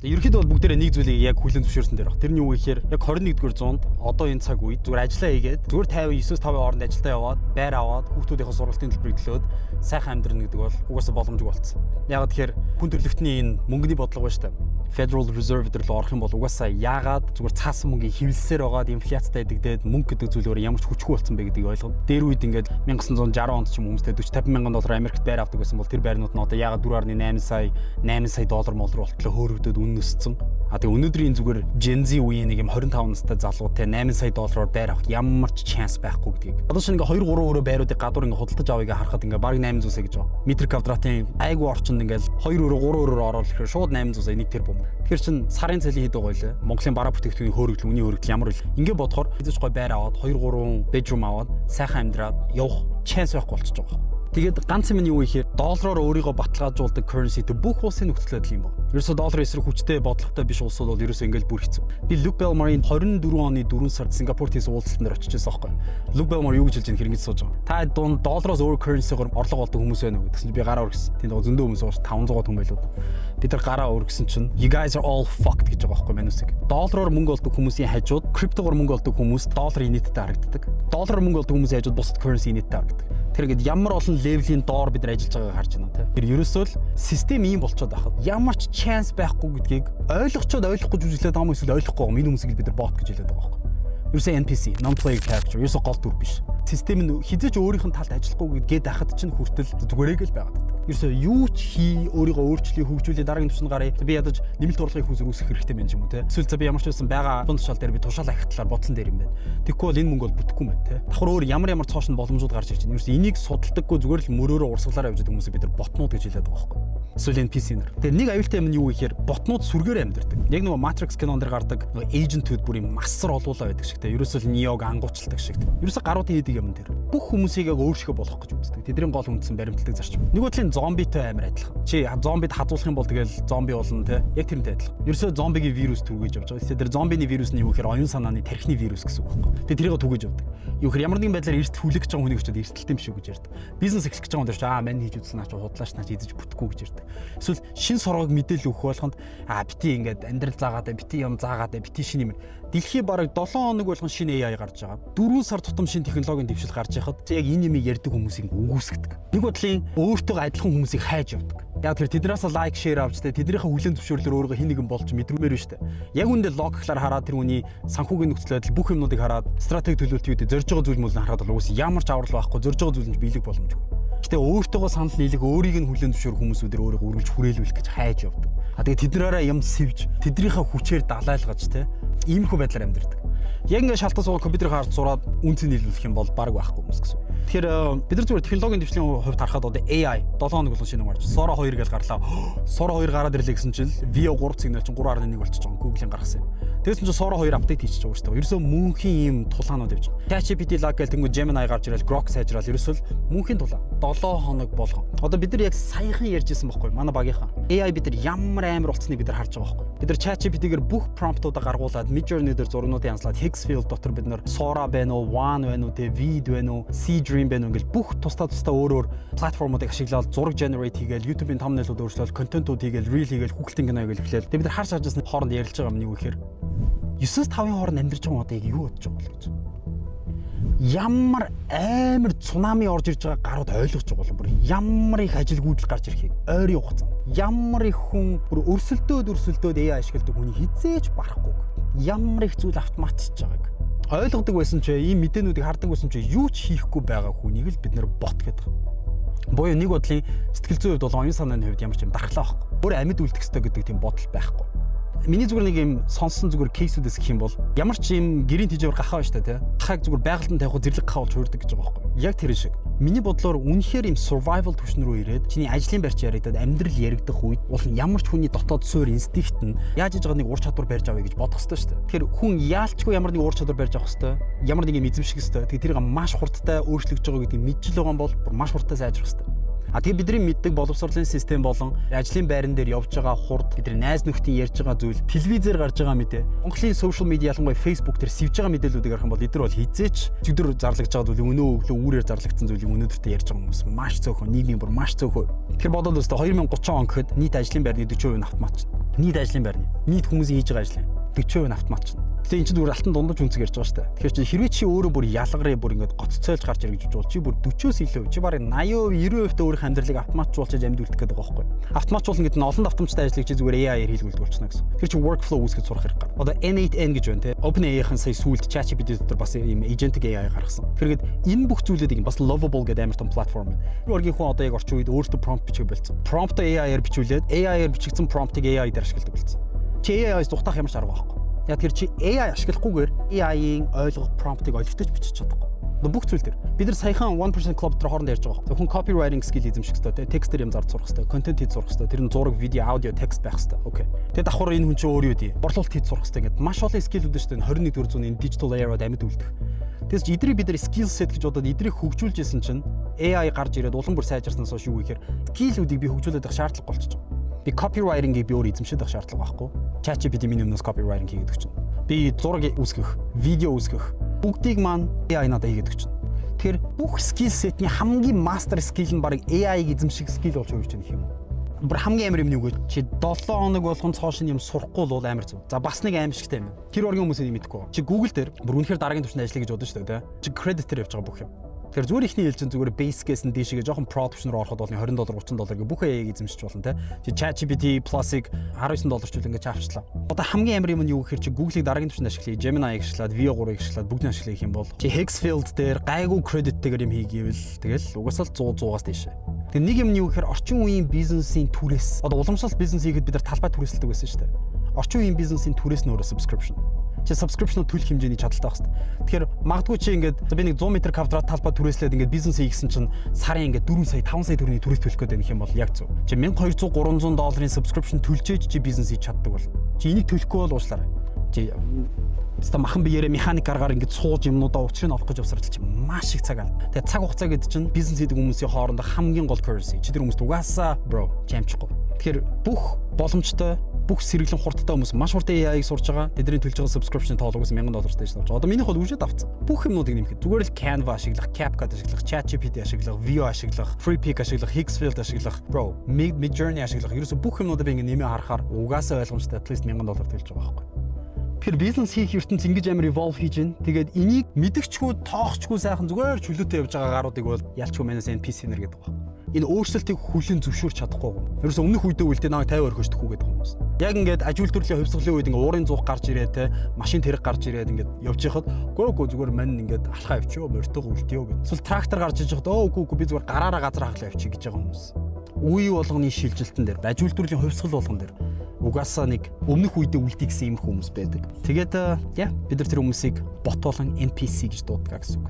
Ерөнхийдөө бол бүгдээрээ нэг зүйлийг яг хүлээн зөвшөөрсөн дээр баг. Тэр нь юу гэхээр яг 21-р зуунд одоо энэ цаг үед зүгээр ажиллаа хийгээд, зүгээр 59-5 хооронд ажилдаа яваад, байр аваад, хүүхдүүдийнхээ сургалтын төлбөрийг төлөөд сайхан амьдрна гэдэг бол угаасаа боломжгүй болцсон. Яг тэгэхээр хүн төрөлхтний энэ мөнгөний бодлого байна шүү дээ. Federal Reserve дээр л орох юм бол угаасаа яагаад зүгээр цаасан мөнгийг хэвлэлсээр байгаад, инфляцтай эдэгдээд, мөнгө гэдэг зүйл өөр ямар ч хүчгүй болсон бэ гэдгийг ойлгоно. Дээр үед ингээд 1960 онд ч юм хүмүүстэй 40 50 мянган доллар Америкт байр авдаг байсан бол тэр байрнууд нь одоо яагаад 4.8 сая, 8 сая доллар моллор болтлоо хөөрөгдөд, үнэ өссөн? А тэгээ өнөөдрийн зүгээр Gen Z үеийн нэг юм 25 настай залуу те 8 сая доллараар байр авах ямар ч chance байхгүй гэдгийг. Одоо шинэ ингээ 2 3 өрөө байруудыг гадуур ингээ худалдаж авъя гэж харахад ингээ бараг 800 сая гэж байгаа. Метр квадратын айгүй орчинд ингээл 2 өрөө, 3 өрөөр ороод ирэхээр шууд 800 сая, 1 тэрбум. Тэгэхээр чин сарын цалин хэд байгаа вэ? Монголын бараа бүтээгдэхүүний хөөрөгдөл, үнийн хөөрөгдөл ямар вэ? Ингээ бодохоор хэзээ ч гой байр аваад, 2 3 bedroom аваад, сайхан амьдраад явах chance байхгүй болчихж байгаа. Тэгээд ганц юм нь юу гэхээр доллараар өөрийгөө баталгаажуулдаг currency тэ бүх улсын нөхцөл байдал юм байна. Ерөөсө долларын эсрэг хүчтэй бодлоготой биш улсууд бол ерөөсө ингээл бүр хэцүү. Би Luke Belmar-ын 24 оны 4 сард Сингапурт хийсэн уулзалтан дээр очиж байсан байхгүй. Luke Belmar юу гэж хэлж байгаа хэрэг ингэж сууж байгаа. "Та дунд доллароос өөр currency-гоор орлого олдог хүмүүс байна уу?" гэсэн чинь би гараа өргөсөн. Тэнд зөндөө хүмүүс байгаа ш, 500 хүн байлуу. Бид нар гараа өргөсөн чинь "You guys are all fucked" гэж байгаа байхгүй манусыг. Доллараар мөнгө олдог хүмүүсийн хажууд криптогоор мөнгө олдог хүмүүс доллар инээдтэй харагддаг. Доллараар мөнгө олдог хүмүүсийн хажууд бусад currency инээдтэй харагддаг. Тэр ингээд ямар олон level ийн доор бид нар ажиллаж байгааг харж байна те. Тэр ерөөсөө л систем ийм болцоод байхад ямар ч chance байхгүй гэдгийг ойлгочоод, ойлгохгүй жүжиглээд байгаа юм эсвэл ойлгохгүй байгаа юм. Энэ хүмүүсийг бид нар бот гэж хэлээд байгаа байхгүй. Ерөөсөө NPC, non player character, ерөөсөө гол дүр биш. Систем нь хэзээ ч өөрийнх нь талд ажиллахгүй гэдгээд байхад чинь хүртэл зүгээрээ л байгаад байдаг. Ерөөсөө юу ч хий, өөрийгөө өөрчлөе, хөгжүүлээ, дараагийн түвшинд гаръя. Би ядаж нэмэлт урлагийн хүүсэр үүсгэх хэрэгтэй байх юм уу те. Эсвэл за би ямар ч байсан байгаа фонд тушаал дээр би тушаал ахих талаар бодсон дээр юм байна. Тэгэхгүй бол энэ мөнгө бол бүтэхгүй юм байна те. Давхар өөр ямар ямар цоошин боломжууд гарч ирж байна. Ерөөсөө энийг судалдаггүй, зүгээр л мөрөөрөө урсгалаараа явж байгаа хүмүүсийг бид нар ботнууд гэж хэлээд байгаа байхгүй. Эсвэл NPC нар. Тэгээ нэг аюултай юм нь юу гэхээр ботнууд сүргээр амьдардаг. Яг нөгөө Matrix кинон дээр гардаг нөгөө agent үүд бүр юм масар олуулаа байдаг шиг те. Ерөөсөө л Neo-г ангуучладаг шиг. Ерөөсөө гаруудын хийдэг юм тэр. Бүх хүмүүсийг яг өөрсгөө болгох гэж үздэг. Тэдний гол үндсэн баримтлагдаг зарчим. Нэг бодлын зомбитой амар адилхан. Чи зомбид хазуулах юм бол тэгэл зомби болно те. Яг тэрнтэй адилхан. Ерөөсөө зомбигийн вирус түгээж явж байгаа. Тэгэхээр тэр зомбины вирус нь юу гэхээр оюун санааны тархины вирус гэсэн үг байхгүй. Тэгээ тэрийг түгээж явдаг. Юу гэхээр ямар нэгэн байдлаар эрсдэл хүлээх гэж байгаа хүнийг очиод эрсдэлтэй юм шиг гэж ярьдаг. Бизнес эхлэх гэж байгаа хүн дээр чи "Аа, мань хийж үзсэн, наа чи худлааш, наа чи эзэж бүтэхгүй" гэж ярьдаг. Эсвэл шин соргог мэдээлэл өгөх болгонд "Аа, бити ингээд амьдрал заагаад, бити юм заагаад, бити шинэ юм". Дэлхий бараг 7 хоног болгон шинэ AI гарч байгаа. 4 сар тутам шинэ технологийн дэвшил гарч яхад яг энэ юмыг ярьдаг хүмүүсийг үгүйсгдэг. Нэг бодлын өөртөө адилхан хүмүүсийг хайж явдаг. Яг тэр тэднээс like, share авч те, тэднийхээ хүлээн зөвшөөрлөөр өөрийгөө хин нэгэн болж мэдрэмээр байна штэ. Яг үндэ логиклаар хараад, тэр хүний санхүүгийн нөхцөл байдал, бүх юмнуудыг хараад, стратеги төлөвлөлт юу гэдэг зорж байгаа зүйл мөл нь харахад бол уус ямар ч аврал байхгүй, зорж байгаа зүйл нь биелэх боломжгүй. Гэтэ өөртөөгөө санал нийлэх, өөрийг нь хүлээн зөвшөөрөх хүмүүсүүдэр өөрийгөө үргэлж хүрээлүүлэх гэж хайж явдаг. А тэгээ тэднэрээ юм сэвж, тэднийхээ хүчээр далайлгаж те, иймэрхүү байдлаар амьдардаг. Яг ингээд шалтан суугаад, компьютер харж сураад үнцэн нийлүүлэх юм бол баг байхгүй хүмүүс гэсэн. Тэгэхээр бид нар зүгээр технологийн дэвшлийн хувьд харахад одоо AI 7 хоног болгон шинэ гарч, Sora 2 гэж гарлаа. Sora 2 гараад ирлээ гэсэн чинь Veo 3.0 чинь 3.1 болчихж байгаа. Google-ийн гаргасан юм. Тэгсэн чинь Sora 2 update хийчихэж байгаа шүү дээ. Ерөөсөө мөнхийн юм тулаанууд явж байгаа. ChatGPT lag гэл тэнгүү Gemini гарч ирэл, Grok сайжраал, ерөөсөө л мөнхийн тулаан. 7 хоног болгон. Одоо бид нар яг саяхан ярьж исэн бохгүй, манай багийнхан. AI бид нар ямар амар болцсныг бид нар харж байгаа бохгүй. Бид нар ChatGPT-гээр бүх prompt-уудаа гаргуулад, Midjourney дээр зургнуудыг янзлаад, Higgsfield дотор бид нар Sora байна уу, Wan байна уу, тэ Veed байна уу, Seedream байна уу ингээл бүх тусдаа тусдаа өөр өөр платформуудыг ашиглаад зураг generate хийгээл, YouTube-ийн thumbnail-ууд өөрчлөөл, контентууд хийгээл, reel хийгээл, хүүхэлтийн кино хийгээл эхлээл. Тэгээ бид нар харж харж байсан хооронд ярилж байгаа юм нь юу гэхээр 9-5-ын хооронд амьдарч байгаа одоо яг юу бодож байгаа бол гэж. Ямар амар цунами орж ирж байгаа гарууд ойлгож байгаа бол бүр ямар их ажилгүйдэл гарч ирэхийг ойрын хугацаанд, ямар их хүн бүр өрсөлдөөд өрсөлдөөд AI ашигладаг хүний хизээж барахгүй, ямар их зүйл автоматжиж байгааг ойлгодог байсан ч, ийм мэдээнүүдийг хардаг байсан ч юу ч хийхгүй байгаа хүнийг л бид нэр бот гэдэг. Буюу нэг бодлын сэтгэл зүйн хувьд бол оюун санааны хувьд ямар ч юм дархлаа байхгүй. Өөр амьд үлдэх ёстой гэдэг тийм бодол байхгүй. Миний зүгээр нэг юм сонссон зүгээр case үүдээс гэх юм бол ямар ч юм гэрийн тэжээвэр гахаа байна шүү дээ, тий. Гахааг зүгээр байгальд нь тавих зэрлэг гахаа болж хуурдаг гэж байгаа байхгүй. Яг тэр шиг. Миний бодлоор үнэхээр юм survival түвшин рүү ирээд, чиний ажлын байр чи яригдаад, амьдрал яригдах үед уул нь ямар ч хүний дотоод суур инстинкт нь яаж иж байгаа нэг ур чадвар барьж авъя гэж бодох ёстой шүү дээ. Тэгэхээр хүн яалчгүй ямар нэг ур чадвар барьж авах ёстой. Ямар нэг юм эзэмших ёстой. Тэгэхээр тэрийг маш хурдтай өөрчлөгдөж байгаа гэдгийг мэдж л байгаа юм бол маш хурдтай сайжрах ёстой. А тэгээ бидний мэддэг боловсролын систем болон ажлын байран дээр явж байгаа хурд, бидний найз нөхдийн ярьж байгаа зүйл, телевизээр гарч байгаа мэдээ, Монголын social media, ялангуяа Facebook дээр сэвж байгаа мэдээллүүдийг харах юм бол эдгээр бол хизээч өчигдөр зарлагдж байгаа зүйлийг өнөө өглөө үүрээр зарлагдсан зүйлийг өнөөдөртөө ярьж байгаа хүмүүс маш цөөхөн, нийгмийн бүр маш цөөхөн. Тэгэхээр бодоод үзтээ, 2030 он гэхэд нийт ажлын байрны 40% нь автомат. Нийт ажлын байрны, нийт хүмүүсийн хийж байгаа ажлын 40% нь автоматчна. Тэгээ эн чинь зүгээр алтан дундаж үнцэг ярьж байгаа шүү дээ. Тэгэхээр чи хэрвээ чи өөрөө бүр ялгарыг бүр ингээд гоццойлж гарч ирэх гэж бол чи бүр 40-оос илүү, чи бараг 80%, 90% та өөрийнх амьдралыг автоматжуулж амьд үлдэх гэдэг байгаа байхгүй. Автоматжуулна гэдэг нь олон давтамжтай ажлыг чи зүгээр AI-аар хийлгүүлдэг болчихно гэсэн. Тэр чи workflow үүсгэж сурах хэрэг гар. Одоо N8N гэж байна те. OpenAI-ийн сая сүүлд ChatGPT дотор бас ийм agentic AI гаргасан. Тэгэхээр энэ бүх зүйлүүдийг бас Lovable гэдэг амар том платформ байна. Оргийн хүн одоо яг орчин үед өөртөө prompt бичих болсон. Prompt AI-аар бичүүлээд AI-аар бичигдсэн prompt-ыг AI дээр ашигладаг болсон. Чи AI-аас зугтаах ямар ч арга байхгүй. Яг тэр чи AI ашиглахгүйгээр AI-ийн ойлгох prompt-ыг олигтойч бичиж чадахгүй. Одоо бүх зүйл төр. Бид нар саяхан 1% Club дээр хоорондоо ярьж байгаа байхгүй. Хүн copywriting skill эзэмших хэрэгтэй, текстээр юм зард сурах хэрэгтэй, контент хийж сурах хэрэгтэй. Тэр нь зураг, видео, аудио, текст байх хэрэгтэй. Okay. Тэгээ давхар энэ хүн чинь өөр юу дий? Борлуулалт хийж сурах хэрэгтэй. Ингээд маш олон skill үүд шүү дээ. 21-р зууны энэ digital era-д амьд үлдэх. Тэгээс чи эдрийг бид нар skill set гэж бодоод эдрийг хөгжүүлж исэн чинь AI гарч ирээд улам бүр сайжирснаас хойш юу гэхээр skill үүдийг би хөгжүүлээд байх шаардлага болчихж байгаа. Би copywriting-ийг би өөр эзэмшээд байх шаардлага байхгүй. ChatGPT миний өмнөөс copywriting хийгээд өгч чинь. Би зураг үүсгэх, видео үүсгэх бүгдийг маань AI надад хийгээд өгч чинь. Тэгэхээр бүх skill set-ний хамгийн master skill нь баг AI-г эзэмших skill болж хувирч байгаа юм уу? Бүр хамгийн амар юм нь юу вэ? Чи 7 хоног болгон цоо шинэ юм сурахгүй бол амар зүг. За, бас нэг аимшигтай юм байна. Тэр оргийн хүмүүс энийг мэдэхгүй. Чи Google дээр бүр үнэхээр дараагийн түвшинд ажиллая гэж бодно шүү дээ, тэ. Чи credit дээр явж байгаа бүх юм. Тэгэхээр зүгээр ихний ээлжин зүгээр basic-ээс нь дээшгээ жоохон pro түвшин рүү ороход бол 20 доллар, 30 доллар гэх бүх AI-г эзэмшиж болно, те. Чи ChatGPT Plus-ыг 19 доллар ч үл ингэж авчлаа. Одоо хамгийн амар юм нь юу гэхээр чи Google-ыг дараагийн түвшинд ашиглая, Gemini-г ашиглаад, Veo 3-ыг ашиглаад, бүгдийг ашиглая гэх юм бол чи Higgsfield дээр гайгүй credit-тэйгээр юм хийгээвэл тэгэл угаасаа л 100 100-аас дээшээ. Тэгээ нэг юм нь юу гэхээр орчин үеийн бизнесийн түрээс, одоо уламжлалт бизнес хийхэд бид нар талбай түрээсэлдэг байсан шүү дээ. Орчин үеийн бизнесийн түрээс нь өөрөө subscription. Чи subscription төлөх хэмжээний чадaltaй байх хэрэгтэй. Тэгэхээр магадгүй чи ингээд би нэг 100 м квадрат талбай түрээслээд ингээд бизнес хийгсэн чинь сарын ингээд 4 сая, 5 сая төгрөгийн түрээс төлөх гэдэг юм бол яг зөв. Чи 1200, 300 долларын subscription төлжээж чи бизнес хийж чаддаг бол. Чи энийг төлөхгүй бол уучлаарай. Чи Тэстэ махан биеэрээ механик аргаар ингээд сууж юмнуудаа учрыг нь олох гэж явсарч чи маш их цаг ална. Тэгээ цаг хугацаа гэдэг чинь бизнес хийдэг хүмүүсийн хоорондоо хамгийн гол currency. Чи тэр хүмүүст угаасаа, bro, чамчихгүй. Тэгэхээр бүх боломжтой, бүх сэргэлэн хурдтай хүмүүс маш хурдан AI-г сурж байгаа. Тэдний төлж байгаа subscription тоологоос 1000 доллар дээш авч байгаа. Одоо минийх бол үжээд авцсан. Бүх юмнуудыг нэмэхэд зүгээр л Canva ашиглах, CapCut ашиглах, ChatGPT ашиглах, Veo ашиглах, Freepik ашиглах, Higgsfield ашиглах, bro, Midjourney ашиглах. Ерөөсө бүх юмнуудыг би ингэ нэмээ харахаар угаасаа ойлгомжтой at least 1000 доллар төлж байгаа байхгүй. Тэгэхээр бизнес хийх ертөнц ингэж амар evolve хийж байна. Тэгээд энийг мэдгчгүй, тоохчгүй сайхан зүгээр чөлөөтэй явж байгаа гаруудыг бол ялчгүй манаас NPC нэр гэдэг байна. Энэ өөрчлөлтийг хүлэн зөвшөөрч чадахгүй. Ерөөсө өмнөх үедээ үлдээ намайг 50 орхиж төхүү гэдэг хүмүүс. Яг ингээд аж үйлдвэрлэлийн хувьсгалын үед ингээд уурын зуух гарч ирээ те, машин тэрэг гарч ирээд ингээд явж байхад гөө гөө зүгээр мань ингээд алхаа явчихё, морьтойгоо үлдээё гэд. Эсвэл трактор гарч иж байхад өө үгүй үгүй, би зүгээр гараараа газар хаглаа явчих гэж байгаа хүмүүс. Үе болгоны шилжилтэн дээр, аж үйлдвэрлэлийн хувьсгал болгон дээр угаасаа нэг өмнөх үедээ үлдээ гэсэн ийм хүмүүс байдаг. Тэгээд яа, бид нар тэр хүмүүсийг бот болон NPC гэж дууддаг гэсэн үг.